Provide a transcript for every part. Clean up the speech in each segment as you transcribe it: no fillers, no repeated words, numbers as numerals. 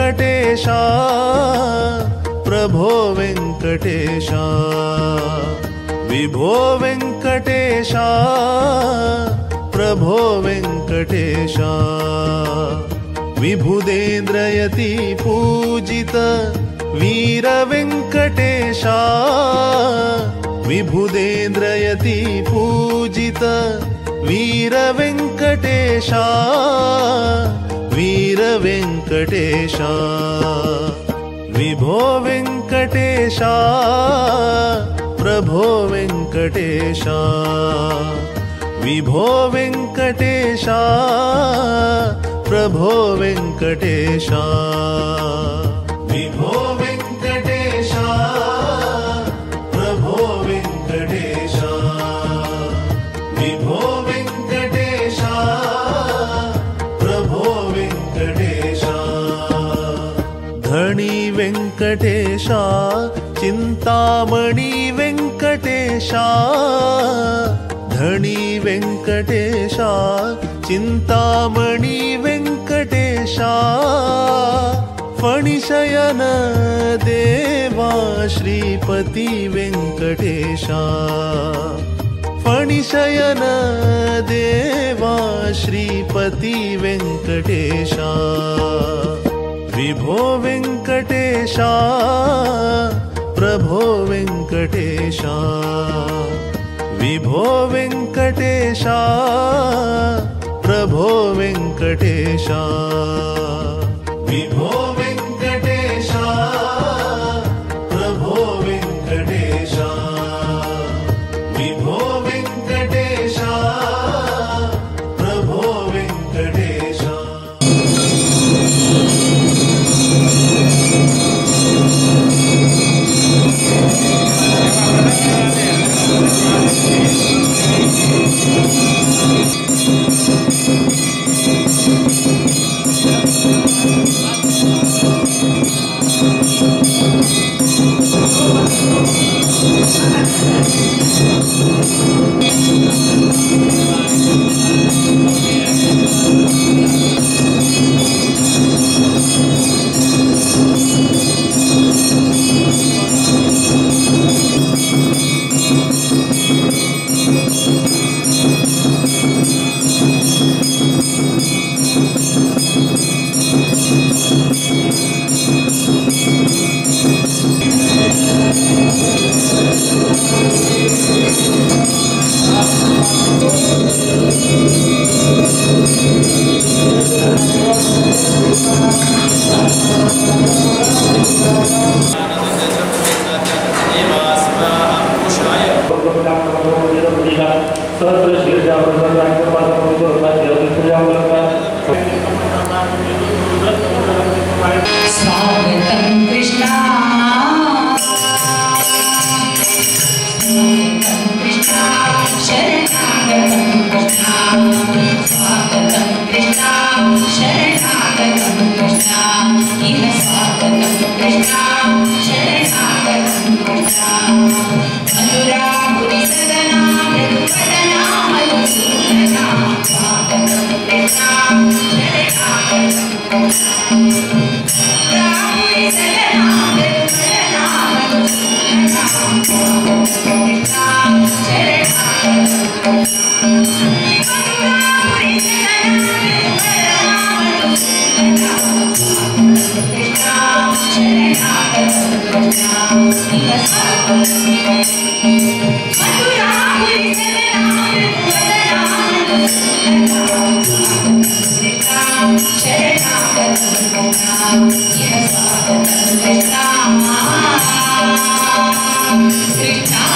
वेङ्कटेशा प्रभो वेङ्कटेशा विभो वेङ्कटेशा प्रभो वेङ्कटेशा विभुदेन्द्रयति पूजित वीर वेङ्कटेशा विभुदेन्द्रयति पूजित वीर वेङ्कटेशा वीर वेङ्कटेशा विभो वेङ्कटेशा प्रभो वेङ्कटेशा विभो वेङ्कटेशा प्रभो वेङ्कटेशा विभो वेङ्कटेशा प्रभो वेङ्कटेशा विभो वेङ्कटेशा प्रभो वेङ्कटेशा धणी वेङ्कटेशा चिन्तामणि वेङ्कटेशा धणी वेङ्कटेशा चिन्तामणि वेङ्कटेशा फणिशयन देवा श्रीपति वेङ्कटेशा फणिशयन देवा श्रीपति वेङ्कटेशा विभो वेङ्कटेशा प्रभो वेङ्कटेशा विभो वेङ्कटेशा प्रभो वेङ्कटेशा विभो वेङ्कटेशा प्रभो वेङ्कटेशा विभो वेङ्कटेशा प्रभो वेङ्कटेशा। स्वागतं कृष्णा स्वागतं कृष्णा शरणागतं कृष्णा स्वागतं कृष्णा शरणागतं कृष्णा इह स्वागतं कृष्णा शरणागतं कृष्णा मधुरापुरी सदना मृदुवदना मधुसूदना स्वागतं Krishna शरणागतं Krishna Krishna.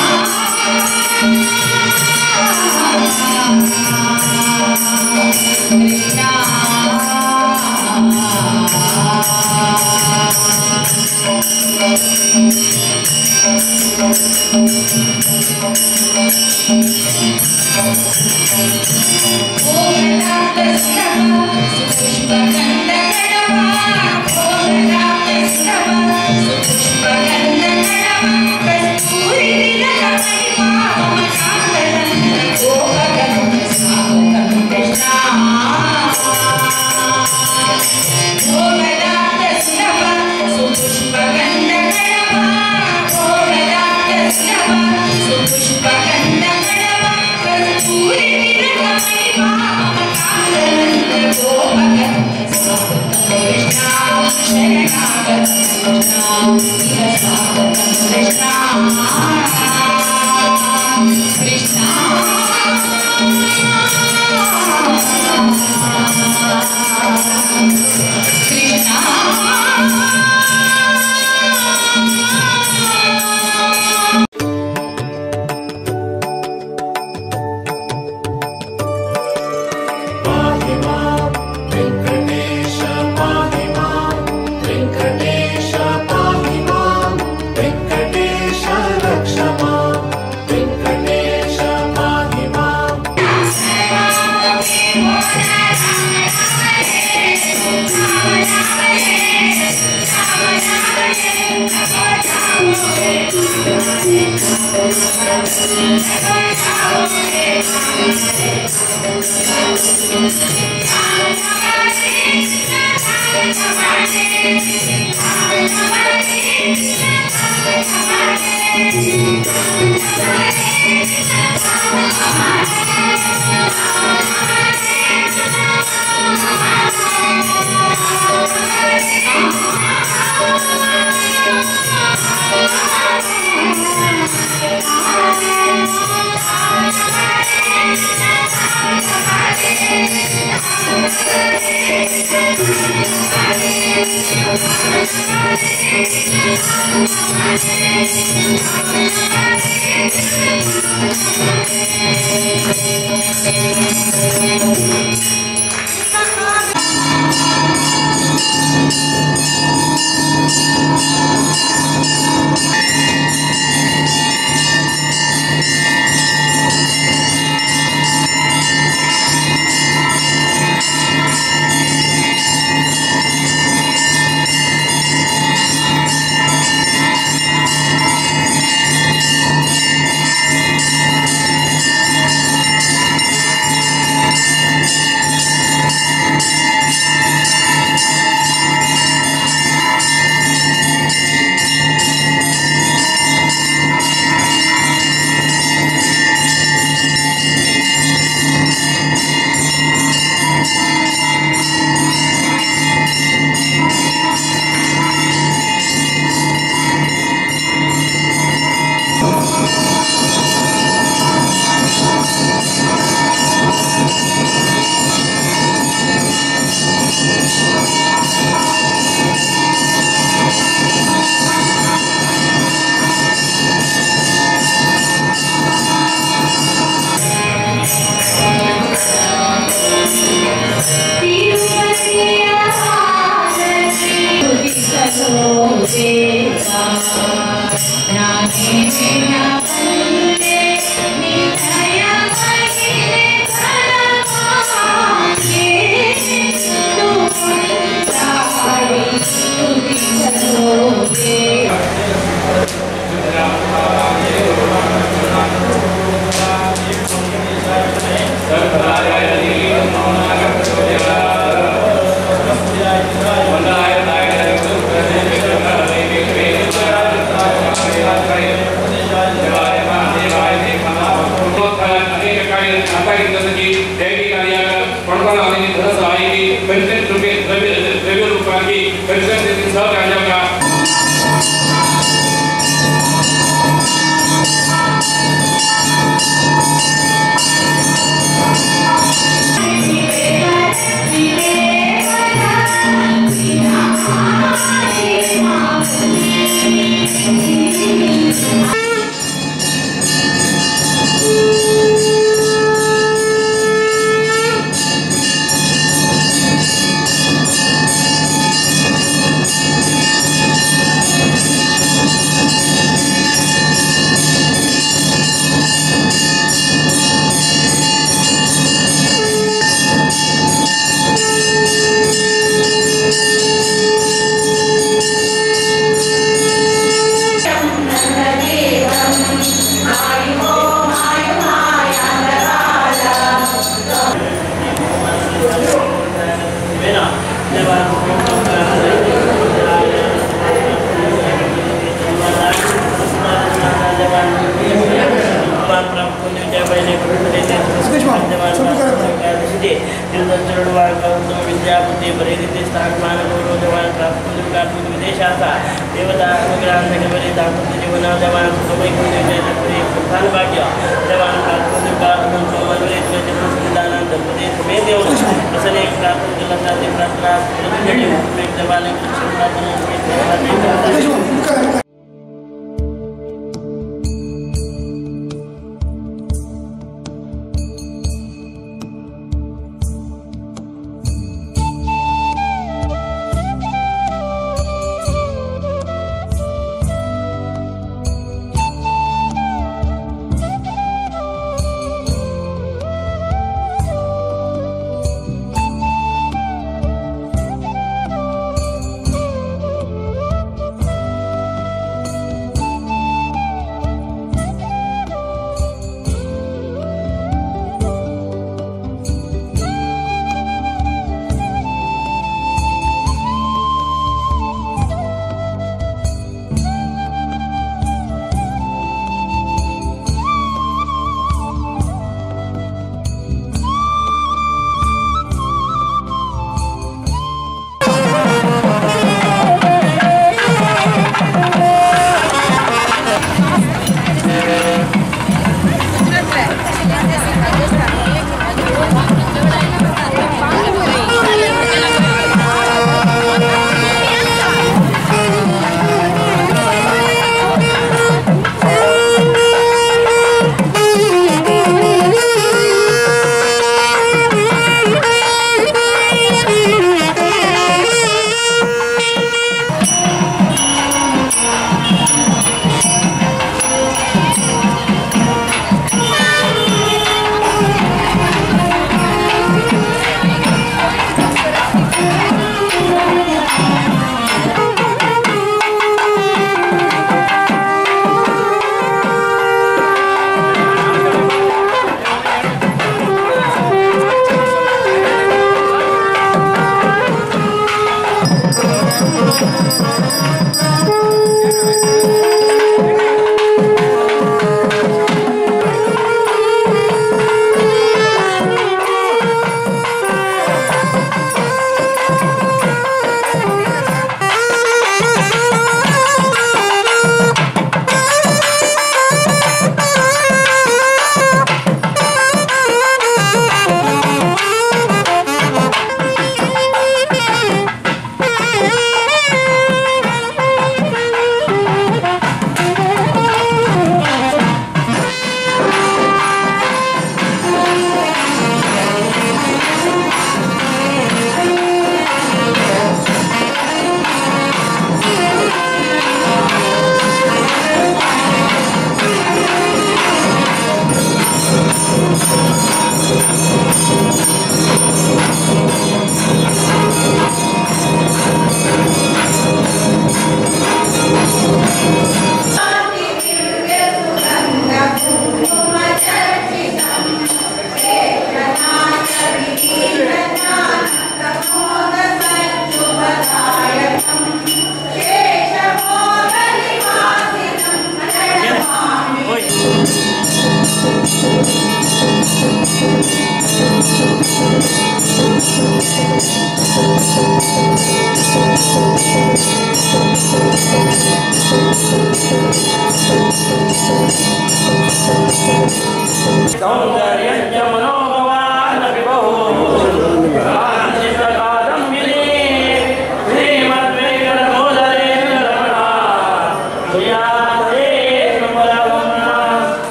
Thank you.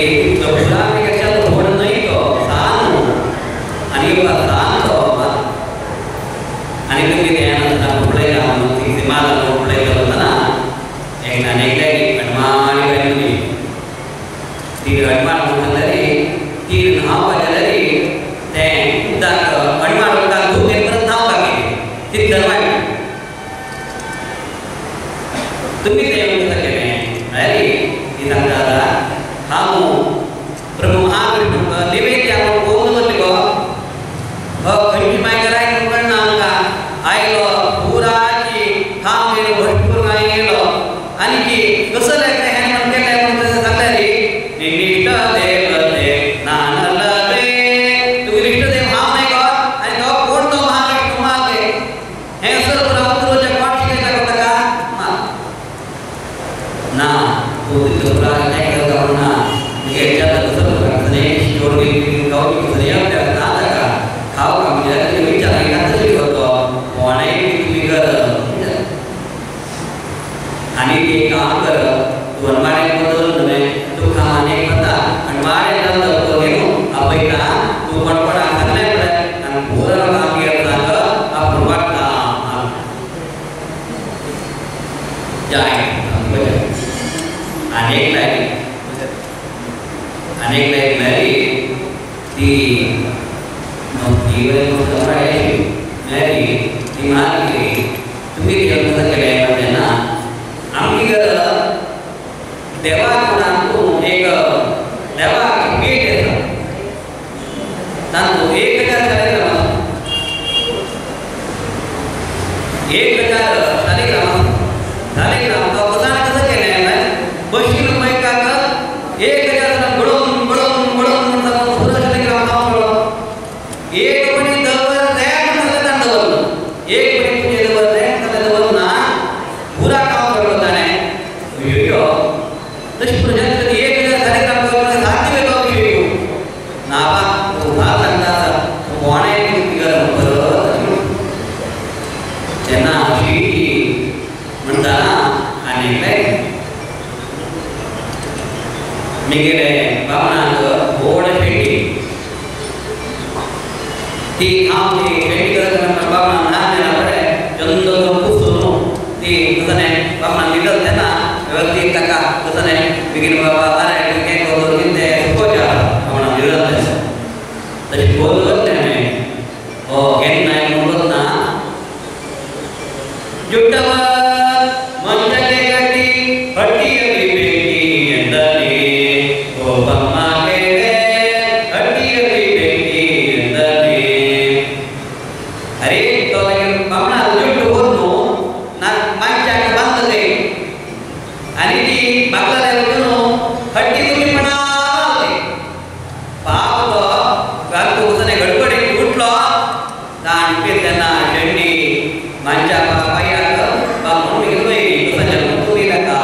पुरापेक्षा तो व्हड न्हय तो सान आनी सान तो आनी तुमी तें आसतना पळयता सिमाला पळयता वतना एकल्यान एकल्याक अणमारी घालून ती अणमार म्हणटा जाल्यार ती न्हांवपाक जाल्यार तें उदक अणमार उदक धुवन परत न्हांवपाक गेली तितलें वायट तुमी तें कसें केलें म्हळ्यार ती सांगता आतां हांव प्रभु महाविष्णू नैवेद्य कोण दवरले गो खंयची मागीर आयलो कळना आमकां आयलो पुराची हांव गेलो भश्ट करून गेलो आनी की कसो लागले हें म्हणून केलें म्हणून सांगल्यार निष्ठ देवते नानलते तुगे इश्ट देव हांव न्हय गो आनी तो कोण तो महाविष्णू मारले हें सर पुरा कोण शिकयता गो ताका ना तूं तितलो पुरा काय करता ना आनी ते काम कर तूं अनमारे बदल न्हय तूं खामाने वता अनमारे तो घेवन आपयता तूं कोणकोणाक सांगलें पळय आनी पुरो काम घेता आपूण वाडटा जाय आनी एक लायक अनेक लायक मेळ्ळी ती मेळ्ळी ती मारली तुमी कितें कसं केलें तेन्ना आमची गरज देवाक म्हणून एक देवाक भेट येता तातूंत 1000 शालिग्राम 1000 शालिग्राम शालिग्राम तो कसं कसं केलें बशीन मैकाक 1000 बडोवन बडोवन बडोवन म्हणटा पुरो शालिग्राम खावलो एक पणी दवर रेक म्हणलें ताणें दवरलो एक पणी तुजें दवर रेक म्हणलें दवरलो ना पुरा काम करलो ताणें अय्यो तशें पुरो 1000 शालिग्राम दवरलो साध्य वेगळो विशय ना बा तूं भाग सांगता आसा तूं कोणें गरज परत तेन्ना अशी म्हणटा आनी मिगेले बामणाक व्हड शेटी ती हांव ती शेटी करत बामणाक न्हाण दिला बरें चंद पुसतो न्हू ती कसं न्हय बामणाक लिटल तेन्ना व्यवस्थीत ताका कसं न्हय बेगीन बाबा बरें हें करून कितें सुकोवचें आसा बामणाक लिटल तें तशें बोल करता न्हय हो केन्नाय म्हणत ना जुट्टवर मंजके गटी हट्टी बेटी ಎಂದನೆ ಕೋಪಮ್ಮ ಕೇಳೆ ಹಟ್ಟಿಯಲ್ಲಿ ಬೆಂಕಿ ಎಂದನೆ ಅರೆ तो बामणा जुट्ट व्हरून मांच्याक बांदले आनी ती बागला वचून हट्टी तुमी म्हणाले पाप तो घालतो वचने गडबडीत उठलो ताण तेन्ना शेंडी मांच्या पांयाक बामण घेवन वयली कसो जल्म तुमी ताका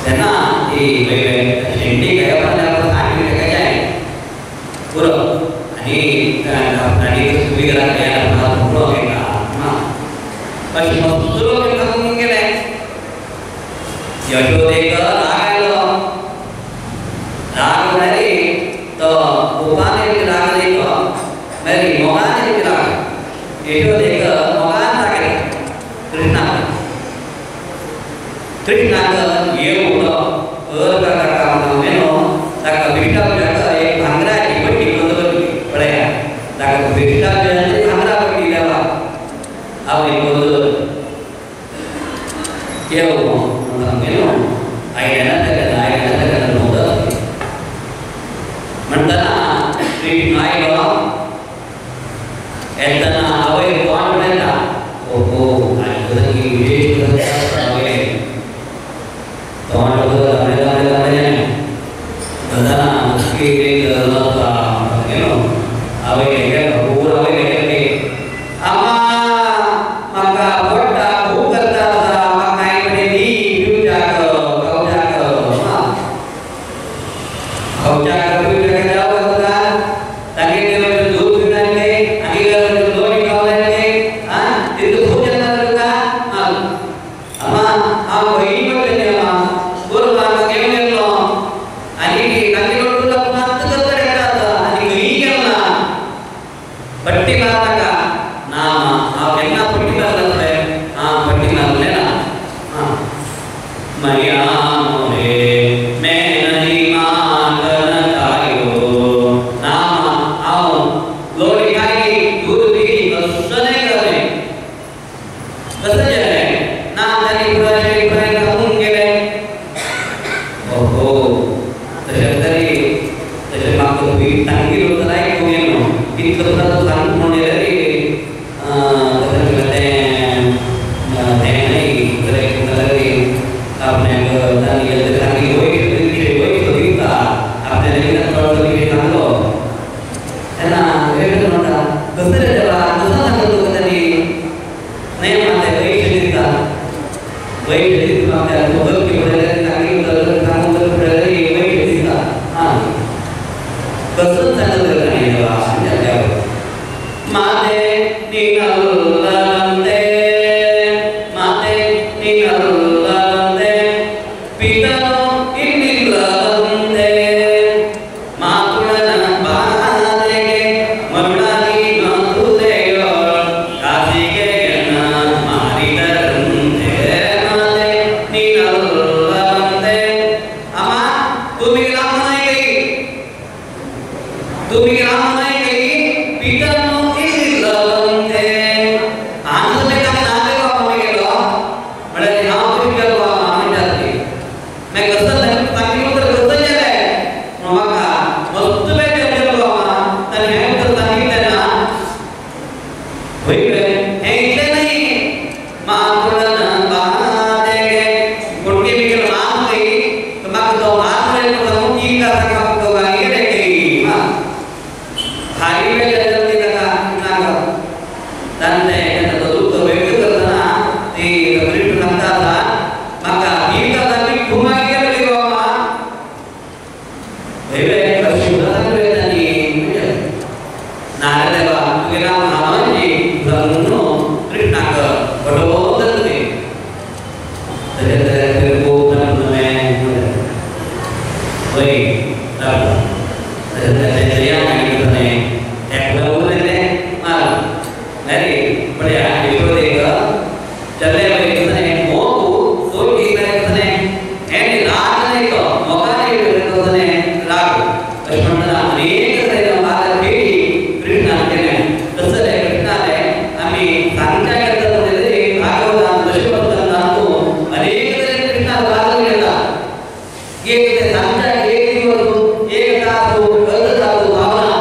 तेन्ना ती शेंडी आनी काय पुरो आनी आनी तुमी घरात पुरो घेता अशें मस्त करून गेलें यशोदेक राग आयलो राग म्हळ्यार तो कोपान राग येयलो मागीर मोगान राग यशोदेक मोगान राग येयलो कृष्णाक कृष्णाक येवलो अर्द ताका मेलो ताका विष्टाब्जाक एक भांगराची पट्टी करून दवरली पळया ताका विष्टाब्जाची भांगरा पट्टी देवा आवय करून दवरली येवलो मेलो आयल्या ताका आयल्या ताका नव्हतं म्हणटना कृष्ण आयलो येतना आवय कोण म्हणटा ओहो आनी विशेष आवय तोंड अम्मा म्हाका आवडटा खूब करता आसा म्हाका कांय कडेन दी पिवच्याक खावच्याक खावच्याक पिवच्याक देवा करता तागेले दूद पिवनासले आनी लोणी खावनासले आं तितून खूब जाता तुका अम्मा हांव बहिणी पडलें अम्मा बरोबर म्हाका घेवन ओहो तशें तरी तशें म्हाका सांगिल्लो जाल्यार आयकूंक येना इतलो सुद्दां तूं सांग म्हणून येयल्यार तशें तें तें न्हय जाल्यार आपल्याक सांगिल्लो वयर दिता आपल्या चड विशय सांगलो तेन्ना वेगळें म्हणटा कसं रे देवा कसो सांगलो तुका तांणी न्हय माते वयर दिता वयर दिता आपल्याक कसं सांगलं तांणी देवा माते निनल्लंते माते निनल्लंते पितनो इन्निल्लंते मातुळನ ಬಾಧೆಗೆ ಮರುಳಾಗಿ ಮಾತುದೆಯೋ ಕಾಸಿಗೆಯನ್ನ ಮಾರಿದರಂತೆ ಮಾತೆ ನಿನಲ್ಲಂತೆ. ಅಮ್ಮ तुम्ही राम नाही गई तुम्ही राम नाही गई पितनो इल्लंते. आनंद का नाते बाबा गेलो म्हणजे हांव कशी गेलो बाबा म्हणटात मागीर कसं सांगितलं तर कसं गेलें म्हाका मस्त बेगीन गेलो बाबा ताणें हें उतर सांगितलें ना वयलें हें इतलें न्ही मातुळन बाधेगे कोणके बिगेलो मान गई तर म्हाका तो मान मेळ्ळो की कसा तो गेले गई खाली वेळ जाली ताका नाका ताणें तेन्ना तो दुखतो वेगळो करतना ती कृष्ण सांगता आसा म्हाका ही कथा मी खुमाय गेले बाबा वयलें कशी सांगलें तांणी नारद देवा तुगेला मामाजी सांगून कृष्णाक फटोवन ते तशें तरेन खूब वय तशें तशें सांगितलें एकलो उरलें मार नरी पळया यशोदेक चले वय मोगु सोटी कसने हें राग न्हय तो मोगान कसने राग अशें म्हणटना अनेक तरेन वाद खेळी कृष्णान केलें तसलें कृष्णालें आमी सांगच्या करता म्हणजे भागवतान दशभक्तान अनेक तरेन कृष्णान वाद घेता एक ते सांगच्या एक दिवस एक तास अर्ध तास भावना.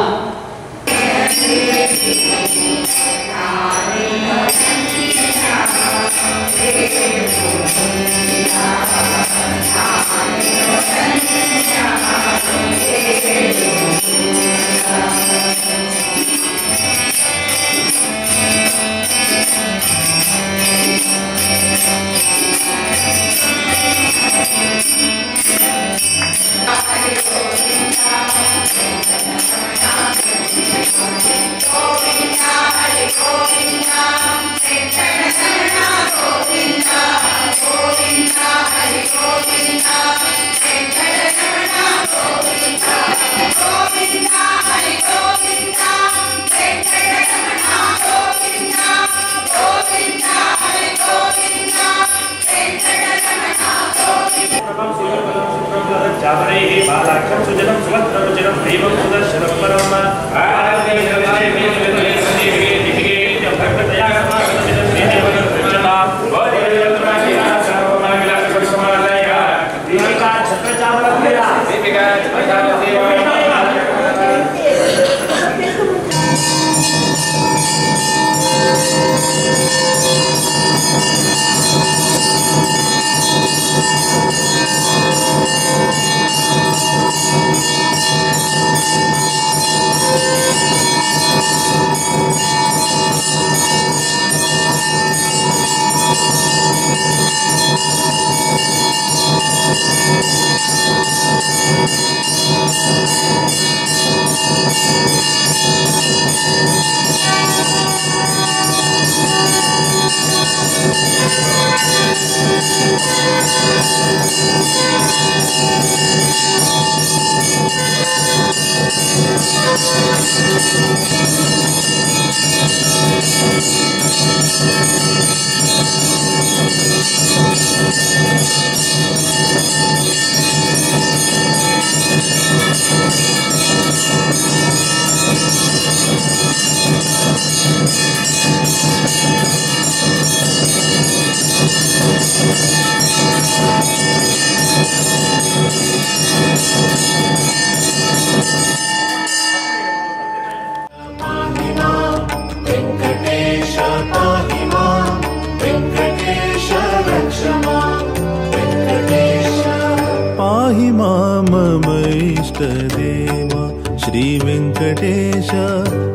मां मम इष्टदेवा श्री वेंकटेश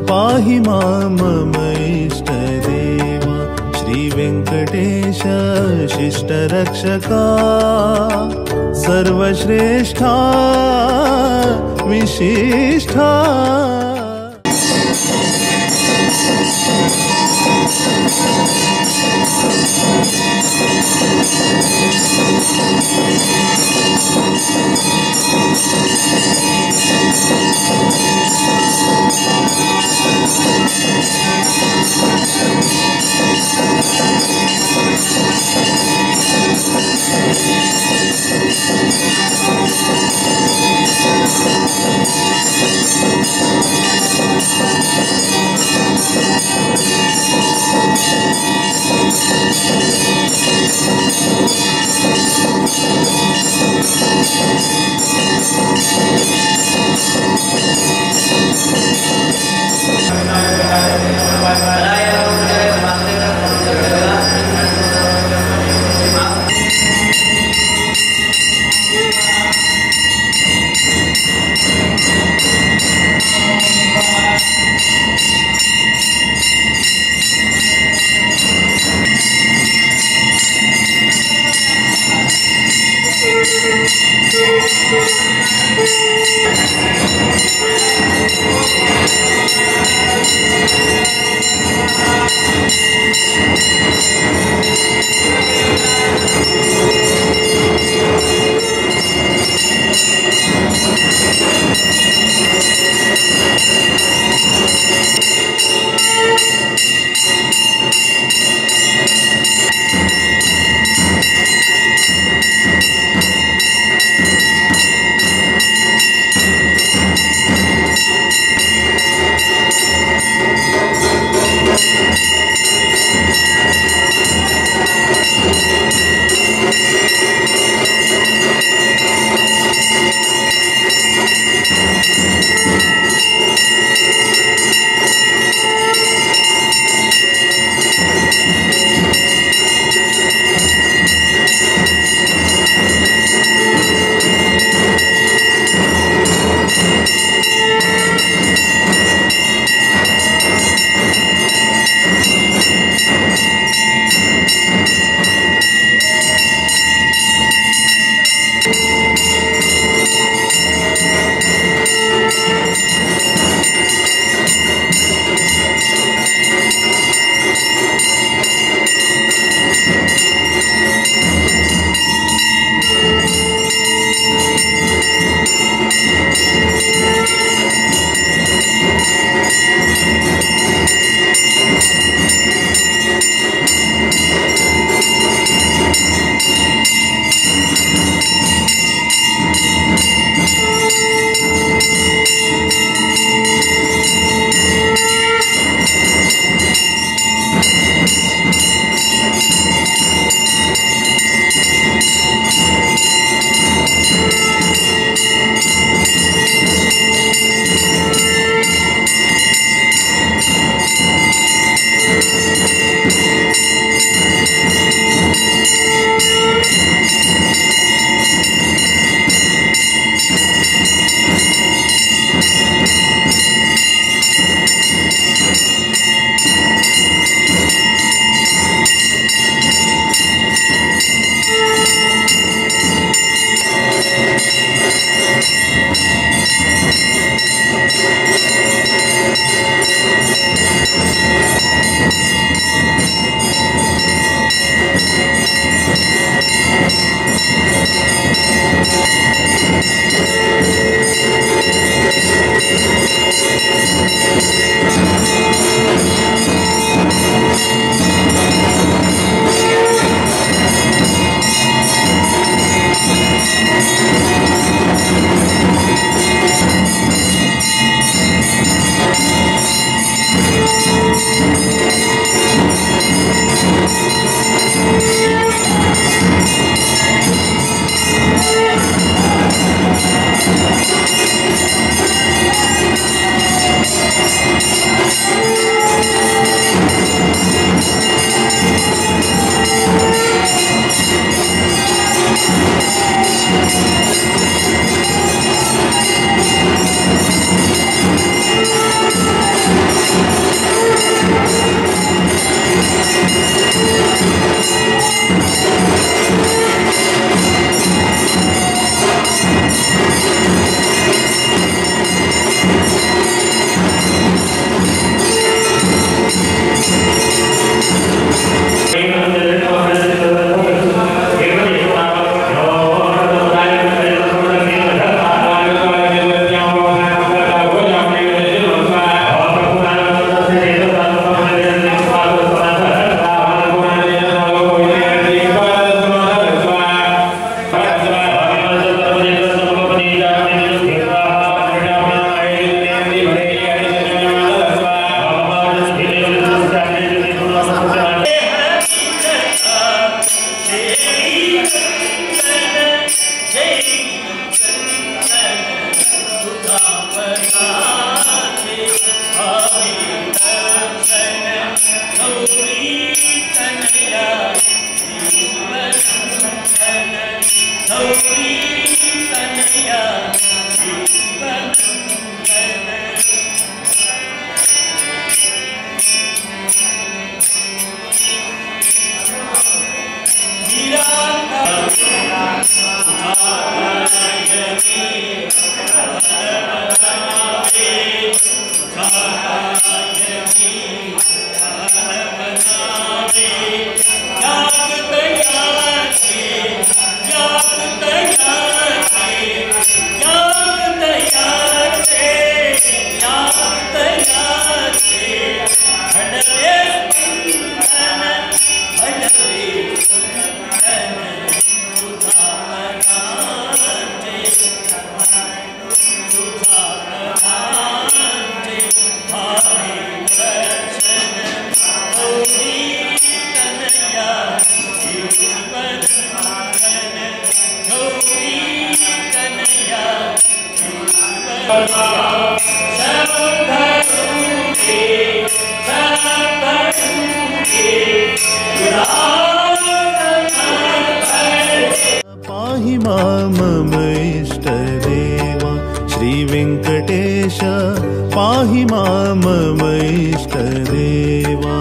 पाहि मां मम इष्टदेवा श्री वेंकटेश शिष्टरक्षका सर्वश्रेष्ठा विशिष्ठा। पाहि मां मम इष्टदेवा श्री वेंकटेश पाहि मां मम इष्टदेवा।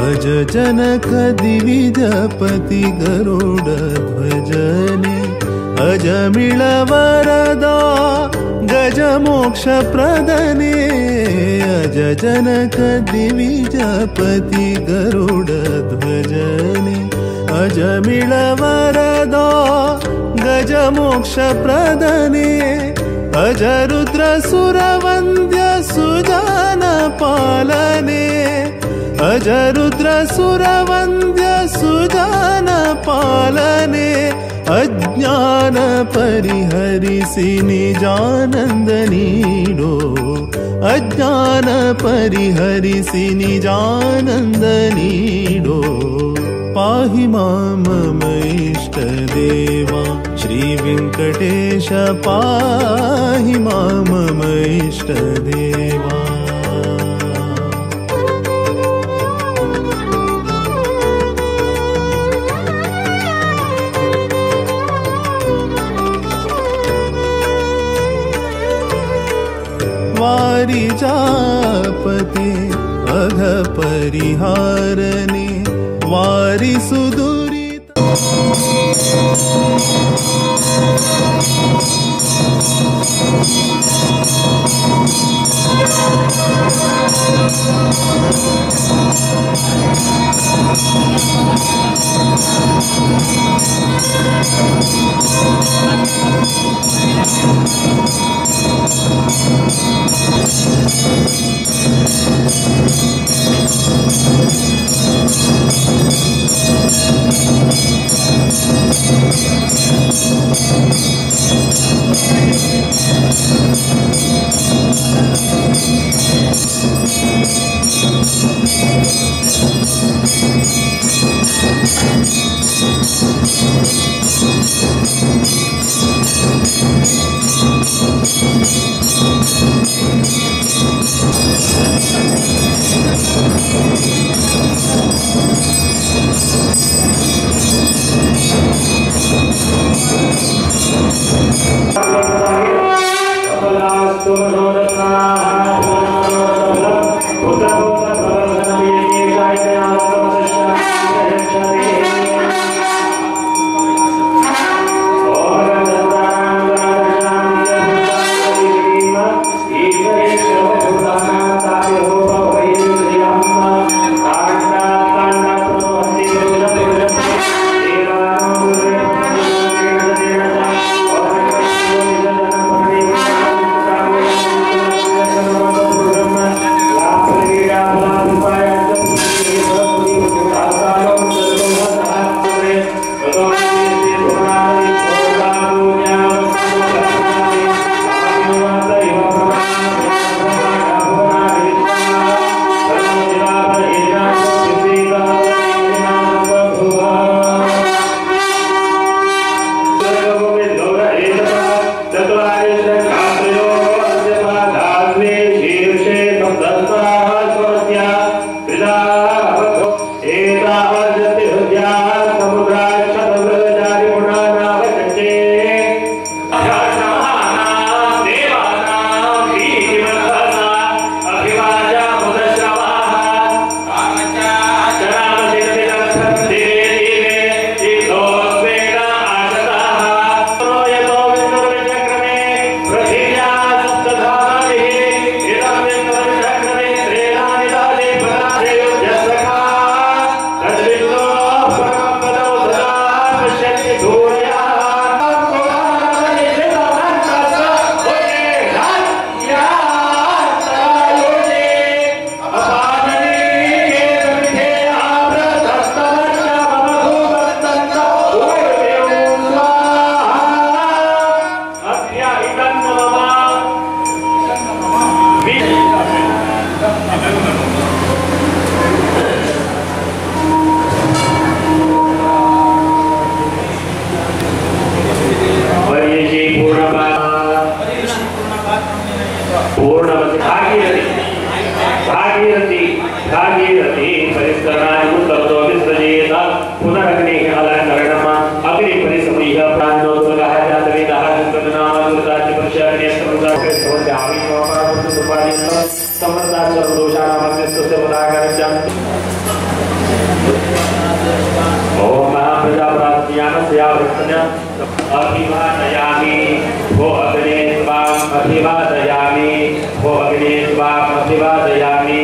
अज जनक दिविजपति गरुड़ ध्वजने अजमिळ वरदा गज मोक्ष प्रदने। अज जनक दिविजपति गरुड़ ध्वजने अजमिळ वरदा गज मोक्ष प्रदने। अज रुद्र सुरवंद्य सुजान पालने अज रुद्र सुरवंद्य सुजान पालने। अज्ञान परिहरिसि निजानंद नीडो अज्ञान परिहरिसि निजानंद नीडो। पाहि मां मम इष्टदेवा श्री वेंकटेश पाहि मां मम इष्टदेवा। वारिजापते अघ परिहारने वारि सुदुरित। Thank you. पूर्णमसि भागीरथी भागीरथी भागीरथी परिस्तरणायुक्ततो विसृजेत पुनरग्नेः अलङ्करणम् अग्निपरिसमयः प्राणोद्भगः जातवेदः अभिवादयामि भो अग्ने त्वाम् अभिवादयामि भो अग्ने त्वाम् अभिवादयामि।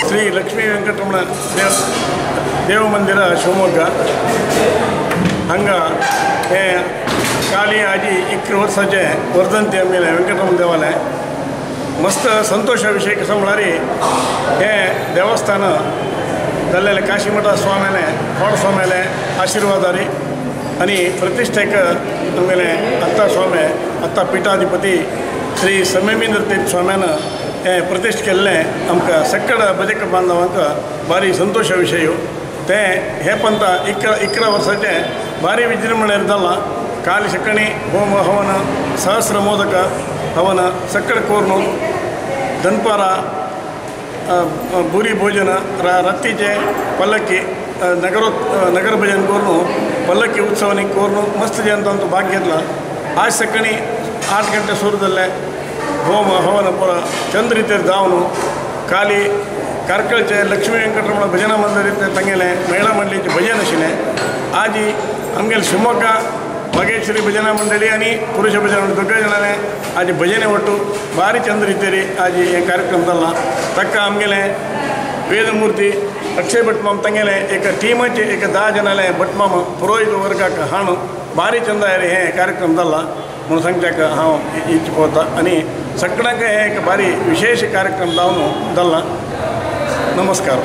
ಶ್ರೀ ಲಕ್ಷ್ಮೀ ವೆಂಕಟರಮಣ ದೇವಮಂದಿರ ಶಿವಮೊಗ್ಗ ಹಂಗ हे काली आजी 21 वर्साचे वर्धंती आमगेलें वेंकटरमण देवालय मस्त संतोष विशय कसो म्हळ्यार हे देवस्थान जाल्लेलें काशीमठ स्वाम्याले कोड स्वाम्याले आशीर्वादारी आनी प्रतिष्ठेक आमगेलें अत्ता स्वामी अत्ता पीठाधिपती श्री संयमेंद्र तीर्थ स्वाम्यान हें प्रतिष्ठ केल्लें आमकां सक्कड भजक बांधवांक भारी संतोष विशय ते हे पंत 11 वर्साचें भारी विजृंभणेर जालां. काली सकाळी होम हवन सहस्र मोदक हवन सक्कड कोर्नु दनपारा बुरी भोजन रत्तीचे पल्लक्की नगर भजन कोर्नु पल्लक्की उत्सवनी कोर्नु मस्त जनता भाग घेतला. आज सकाळी 8 गंटे सुरू जाल्ले होम हवन पुरा चंद रितीर जावन काली कार्कळचे लक्ष्मी वेंकटरमण भजना मंडळींतले तांगेले महिला मंडळीचे भजन आशिल्लें. आजी आमगेले शिवमोग्गा वागेश्वरी भजना मंडळी आनी पुरुष भजना मंडळी दोगांय जाणांनी आजी भजने ಒಟ್ಟು ಭಾರಿ ಚಂದ ರೀತಿಯಲ್ಲಿ ಆಜಿ हे कार्यक्रम जाला. ताका आमगेले वेदमूर्ती अक्षय भटमाम तांगेले एक टीमाचे एक 10 जाणांले भटमाम पुरोहित वर्गाक हाणून भारी चंद हे कार्यक्रम जाला म्हणून सांगच्याक हांव इच्छा पळोवता आनी सगळ्यांक हे एक भारी विशेष कार्यक्रम जावन जाला. नमस्कार.